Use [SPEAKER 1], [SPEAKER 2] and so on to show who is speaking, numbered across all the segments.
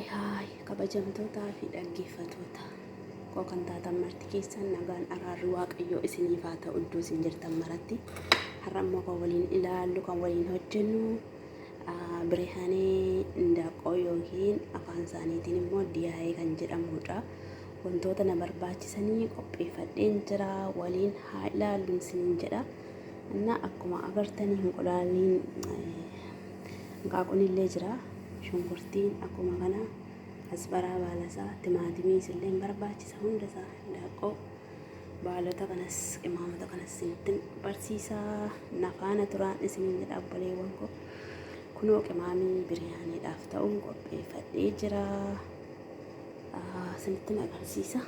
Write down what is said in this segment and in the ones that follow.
[SPEAKER 1] Haay haay kabajamtootaa fi dhaggeeffatoota koo kan taatan marti keessan nagaan araarri Waaqayyoo isiniif haa ta'u iddoo isin jirtan maratti. Har'a immoo kan waliin ilaallu kan waliin hojjennu Birihaanee Indaaqqoo yookiin afaan isaaniitiin immoo Diyaayee kan jedhamudha. Wantoota na barbaachisanii qopheeffadheen jira waliin haa ilaallu isiniin jedha. Innaa akkuma agartanii hinqulaaliin hanqaaquun illee jira. Shunkurtiin akkuma kana asbaraa baalasaa timaatimiis illee hin barbaachisa hundasaa indaaqqoo baalota kanas qimaamota kanas isinittin barsiisaa na faana turaan isiniin jedha obboleewwan koo. Kunoo qimaamii biriyaaniidhaaf ta'uun qopheeffadhee jira. Isinittin agarsiisa.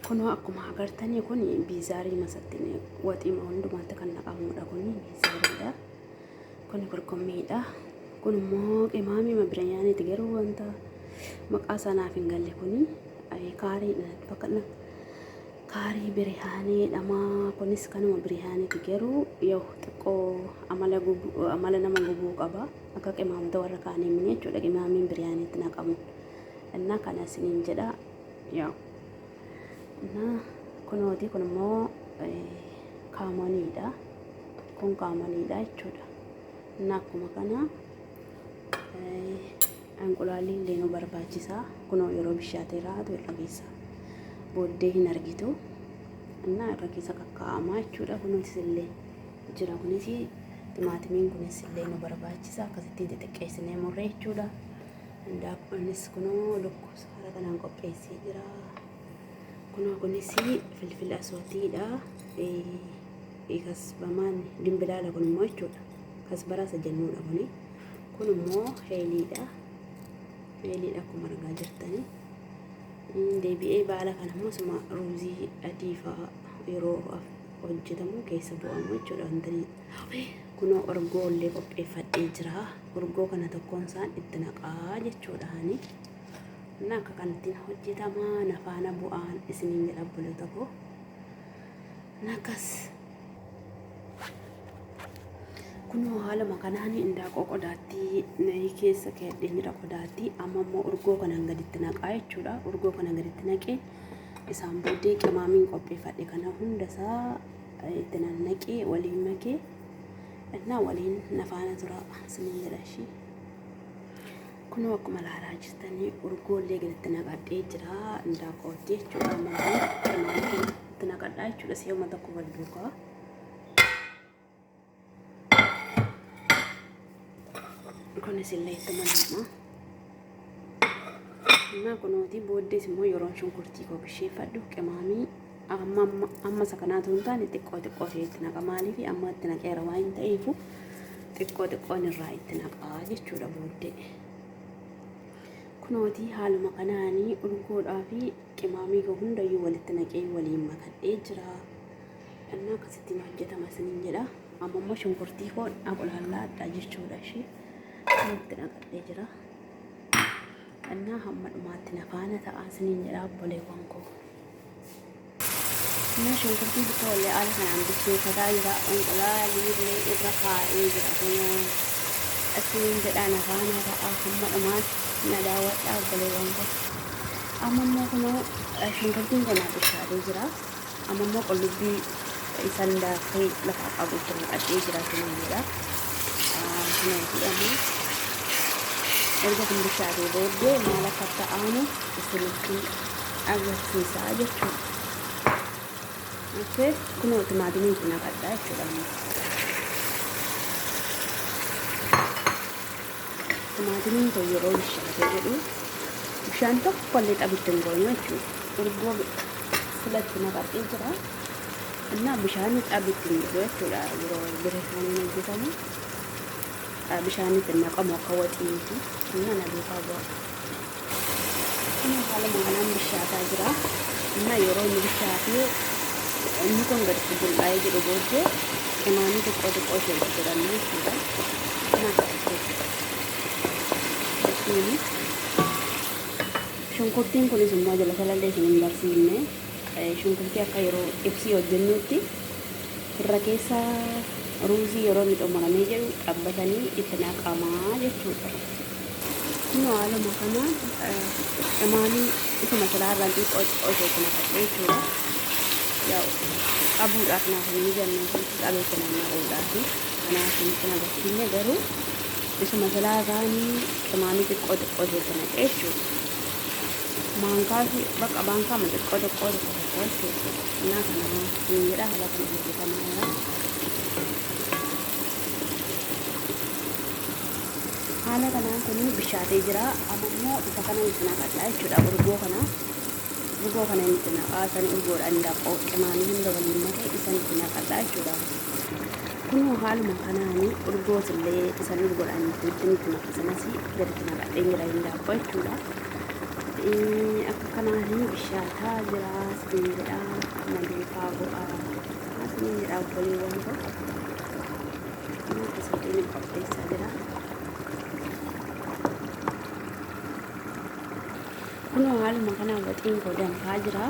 [SPEAKER 1] Kunoo akkuma agartanii kun biizaarii masattiin waxiima hundumaatti kan naqamudha kun biizaariidha. Kun kurkummiidha. Kun immoo qimaamii biriyaaniiti garuu wanta maqaa isaa naaf hin galle kun kaariidha natti fakkaata. Kaarii biriyaanii jedhama. Kunis kanuma biriyaaniiti garuu yoo xiqqoo amala gubuu amala nama gubuu qaba. Akka qimaamota warra kaanii mini jechuudha qimaamiin biriyaaniitti naqamu. Innaa kana isiniin jedha. Yaa. Innaa kunooti kun immoo kaamoniidha. Kun kaamoniidha jechuudha. Innaa akkuma kana inqulaalli illee nu barbaachisa. Kunoo yeroo bishaatee raatu irra keessa booddee hin argitu. Innaa irra keessa kakkaa'ama jechuudha. Kunuutis illee jira kunis timaatimiin kunis illee nu barbaachisa. Akkasittiin xixiqqeessinee murree jechuudha. Indaaqqoonis kunoo lukkuu haala kanaan qopheessee jira. Kunoo kunis filfila asootiidha. Kasbamaan dimbilaala kun immoo jechuudha. Kasbaraa isa jennuudha kuni. Kun immoo heeliidha. Heeliidha akkuma argaa jirtani. Deebi'ee baala kana immoo suma ruuzii adii fa'aa yeroo hojjetamu keessa bu'amu jechuudha. Wanti kunoo orgoo illee qopheeffadhee jira. Urgoo kana tokkoon isaan itti naqaa jechuudha ani. Inni akka kanattiin hojjetama na faana bu'aan isiniin jedha obboloota koo. Akkas. Kunoo haaluma kanaan indaaqoo qodaatti nayii keessa keedheen jira qodaatti amma immoo urgoo kanaan gaditti naqaa jechuudha. Urgoo kana gaditti naqee isaan booddee qimaamiin qopheeffadhe kana hundasaa itti nannaqee waliin makee Innaa waliin na faana tura isiniin jedha ishii. Kunoo akkuma ilaalaa jirtanii urgoollee gaditti naqadhee jira indaaqootti jechuudha. Amma immoo qimaamii itti naqadhaa jechuudha. Si'uma tokko wal duukaa. Kunis illee ittuma nam'a. Innaa kunooti booddees immoo yeroon shunkurtii koo bisheeffadhu qimaamii amma amma isa kanaatu hin taane xiqqoo xiqqoo ishee itti naqa maaliif amma itti naqeera waan hin ta'eefu xiqqoo xiqqoon irraa itti naqaa jechuudha booddee. Kunooti haaluma kanaanii urgoodhaa fi qimaamii koo hundayyuu walitti naqee waliin makadhee jira. Innaa akkasittiin hojjetama isiniin jedha. Amma immoo shunkurtii koo aqulaallaadha jechuudha ishee. Itti naqadhee jira. Innaa hamma dhumaatti na faana ta'aa isiniin jedha obboleewwan koo. Innaa shunkurtii bifa wallee haala kanaan bilcheeffataa jira. Inqulaalii illee irra kaa'ee jira kunoo. Isiniin jedha na faana ta'aa hamma dhumaatti na daawwadhaa obboleewwan koo. Amma immoo kunoo shunkurtiin kun naa bilchaatee jira. Amma immoo qullubbii isan daakee lafaa qabu itti naqadhee jira isiniin jedha. Kunooti amma erga kun bilchaatee booddee maal akka ta'aanu isinitti agarsiisaa jechuudha. Okay, kunoo timaatimii itti naqadhaa jechuudha amma. Timaatimiin kun yeroo bishaatee jedhu bishaan tokko illee xabitti hin goonu jechuudha. Urgoo filatti naqadhee jira. Innaa bishaan xabitti hin godhu jechuudha yeroo birihaaniin hojjetamu. Bishaan itti naqamu akka waxii miti. Innaa na duukaa bu'a. Kun haaluma kanaan bishaataa jira. Innaa yeroo inni bishaatee inni kun gaditti bul'aa'ee jedhu booddee qimaamii xiqqoo xiqqoo ishee itti godhanna jechuudha. Innaa akkasitti Shunkurtiin kunis immoo jala salallee isin hin barsiifne. Shunkurtii akka yeroo xibsii hojjennuutti irra keessa ruuzii yeroo inni xumuramee jedhu xabbatanii itti naqamaa jechuudha. Kunoo haaluma kanaan qimaamii isuma silaa irraan xiqqoo xiqqoo isheetti naqadhe jechuudha. Yaa qabuudhaaf naaf hin mijanne qabeetti nan naquudhaaf kanaaf hin agarsiifne garuu isuma silaa irraan qimaamii xiqqoo xiqqoo isheetti naqe jechuudha. Maankaa fi bakka maankaa xiqqoo xiqqoo tokko tokko jechuudha. Innaa kana hin jedha haala kana hojjetamaa jira. Haala kanaan kun bishaatee jira. Amma immoo isa kana itti naqadha jechuudha. Urgoo kana urgoo kana itti naqaa san urgoodhaan daaqqoo qimaamii hunda waliin makee isan itti naqadha jechuudha. Kunoo haaluma kanaan urgoos illee isan urgoodhaan itti itti make sanas gaditti naqadhee jira hin daaqqoo jechuudha. Akka kanaan bishaataa jira isiniin jedha na duukaa bu'aa isiniin jedha obboleewwan koo. Akkasittiin qopheessaa jira. Kunoo haaluma kanaan waxiin koo danfaa jira.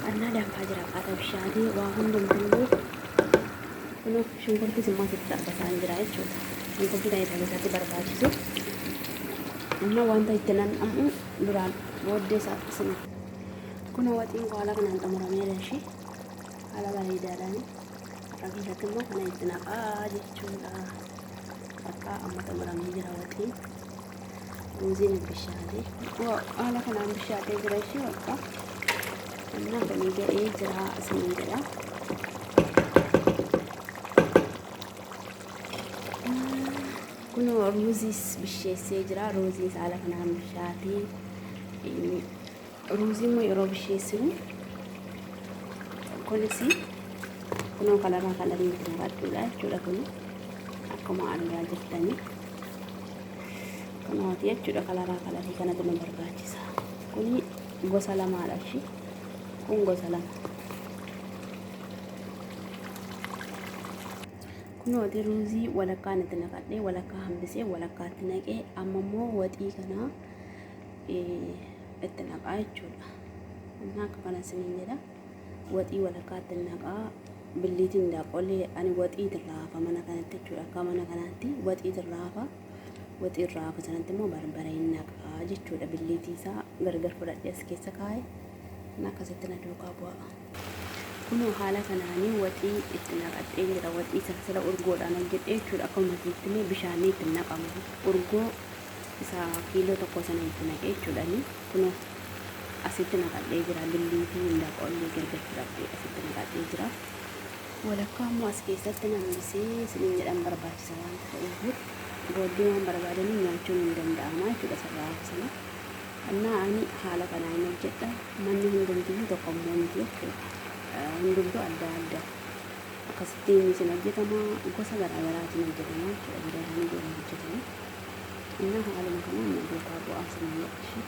[SPEAKER 1] Annaa danfaa jira qaata bishaanii waa hundumtillee. Kunoo shunkurtis immoo asitti xabbasaan jira jechuudha. Shunkurtii kan isa keessatti barbaachisu. Amma wanta itti nan ammu duraan booddee isaa isin. Kunoo waxiin koo haala kanaan xumurameera ishee. Haala bareedaadhaan. Har'a keessatti immoo kana itti naqaa jechuudha. Bakka amma xumuramee jira waxiin. Ruuziin bishaatee. Haala kanaan bishaatee jira ishee bakka. Innaa kun ga'ee jira isiniin jedha. Kun ruuziis bisheessee jira. Ruuziis haala kanaan bishaatee. Ruuzii immoo yeroo bisheessinu kunis kunoo kalaraa kalarii itti naqadhuudha jechuudha kun akkuma argaa jirtanii kunooti jechuudha kalaraa kalarii kanatu nu barbaachisa. Kuni gosa lamaadha ishii kun gosa lama. Kunooti ruuzii walakkaan itti naqadhee walakkaa hambisee walakkaatti naqee amma immoo waxii kanaa itti naqaa jechuudha. Innaa akka kana isiniin jedha. Waxii walakkaatti naqaa billiitiin daaqollee ani waxii irraa hafa mana kanatti jechuudha. Akka mana kanaatti waxii irraa hafa. Waxii irraa hafa sanatti immoo barbareen naqaa jechuudha. Billiitii isaa gargar fudhadhee as keessa kaa'e. Inni akkasitti na duukaa bu'a. Kunoo haala kanaanii waxii itti naqadhee jira. Waxii sana sila urgoodhaan hojjedhee jechuudha. Akkuma isinitti bishaanii itti naqamu. Urgoo isa kiiloo tokko sana itti naqee jechuudha. Kunoo asitti naqadhee jira. Billiitii hindaaqollee gargar fudhadhee asitti naqadhee jira. Walakkaa immoo as keessatti hambisee isiniin jedhan barbaachisa waan ta'eef booddee waan barbaadanii nyaachuun hin danda'ama jechuudha sirraa sana. Innaa ani haala kanaan hojjedha. Manni hundumtiyyuu tokko immoo miti jechuudha. Hundumtuu adda adda. Akkasittiin isin hojjetama gosa garaa garaatiin hojjetama jechuudha. Biriyaanii yeroo hojjetamu. Innaa haaluma kanaan na duukaa bu'aa isiniin jedha.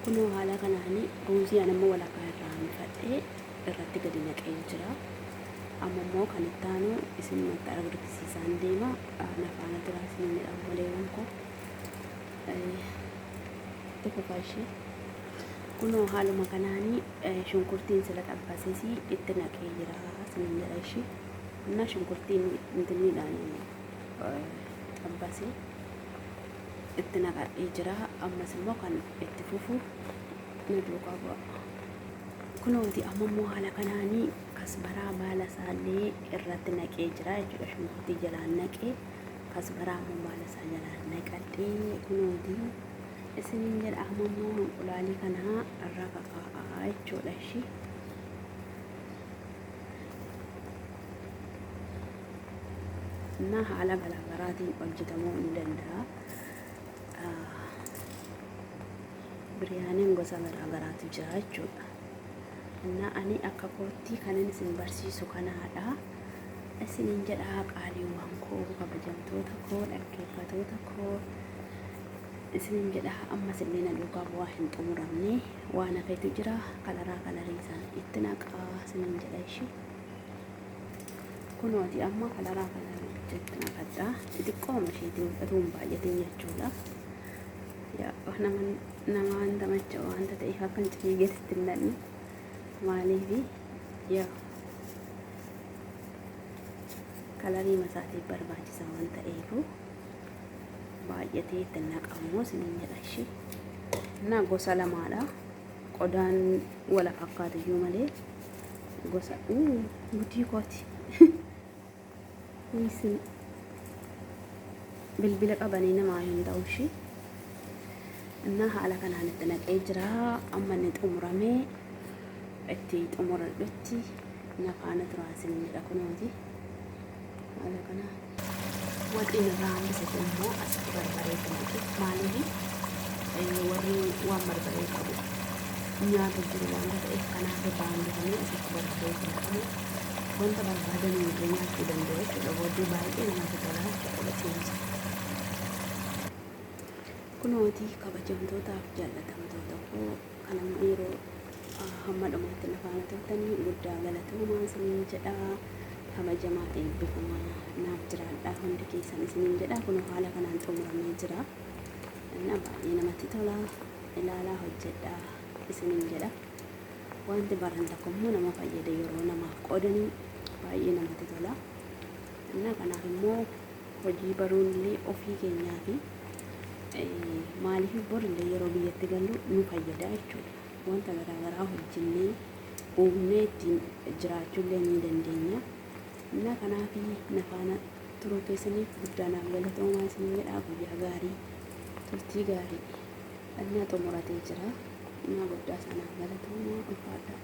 [SPEAKER 1] Kunoo haala kanaan ruuzii ani immoo walakkaa irraa hambifadhee irratti gadi naqee jira. Amma immoo kan itti aanu isinumatti agarsiisaan deema. Na faana turaa isiniin jedha obboleewwan koo. Itti fufaa ishee. Kunoo haaluma kanaan shunkurtiin sila xabbases itti naqee jira isiniin jedha ishee. Innaa shunkurtiin intinniidhaan xabbasee itti naqadhee jira. Ammas immoo kan itti fufu na duukaa bu'a. Kunooti amma immoo haala kanaanii kasbaraa baala isaallee irratti naqee jira jechuudha. Shunkurtii jalaan naqee kasbaraa immoo baala isaa jalaan naqadhee kunooti isiniin jedha. Amma immoo inqulaalii kana irra kakaa'aa jechuudha ishii. Innaa haala garaagaraatiin hojjetamuu hin danda'a. Biriyaaniin gosa garaagaraatu jira jechuudha. Innaa ani akka kootti kanan isin barsiisu kanaadha. Isiniin jedha qaaliiwwan koo, kabajamtoota koo, dhaggeeffatoota koo. Isiniin jedha ammas illee na duukaa bu'aa hin xumuramne waan hafetu jira. Kalaraa kalarii isaan itti naqaa isiniin jedha ishee. Kunooti amma kalaraa kalarii itti naqadha. Xixiqqooma isheetiin utuu hin baay'atin jechuudha. Nama wanta macha wanta ta'eef akka hin ciigetti hin naqne maaliifi yaa kalarii masaatiif barbaachisa waan ta'eefu. Baay'atee itti naqamu isiniin jedha ishee. Innaa gosa lamaadha. Qodaan wala fakkaatu iyyuu malee gosa gudii kooti. Isin bilbila qabanii namaa hin ta'u ishee. Innaa haala kanaan itti naqee jira. Amma inni xumuramee itti xumuradhutti na faana turaa isiniin jedha kunooti. Haala kanaan. Waxiin irraa hambisate immoo asitti barbaree itti naqe. Maaliif warri waan barbaree qabu nyaatu jiru waanta ta'eef kanaaf irraa hambifamee asitti barbaree itti naqame. Wanta barbaadaniin illee nyaachuu danda'u jechuudha. Booddee baay'ee namatti tola jechuudha waxiinsa. Kunooti kabajamtootaaf jaallatamtoota koo kan amma yeroo hamma dhumaatti na faana turtanii guddaa galatoomaa isiniin jedha. Kabajamaa eebbifamaa naaf jiraadhaa hundi keessan isiniin jedha. Kunoo haala kanaan xumuramee jira. Innaa baay'ee namatti tola. Ilaalaa hojjedhaa isiniin jedha. Wanti baran tokko immoo nama fayyada yeroo namaaf qoodanii baay'ee namatti tola. Innaa kanaaf immoo hojii baruun illee ofii keenyaa fi maaliif bor illee yeroo biyyatti gallu nu fayyada jechuudha. Wanta garaa garaa hojjennee uumnee ittiin jiraachuu illee ni dandeenya. Innaa kanaaf na faana turuu keessaniif guddaa naaf galatoomaa isiniin jedha. Guyyaa gaarii, turtii gaarii. Innaa xumuratee jira. Innaa guddaa sanaaf galatoomaa, ulfaadhaa.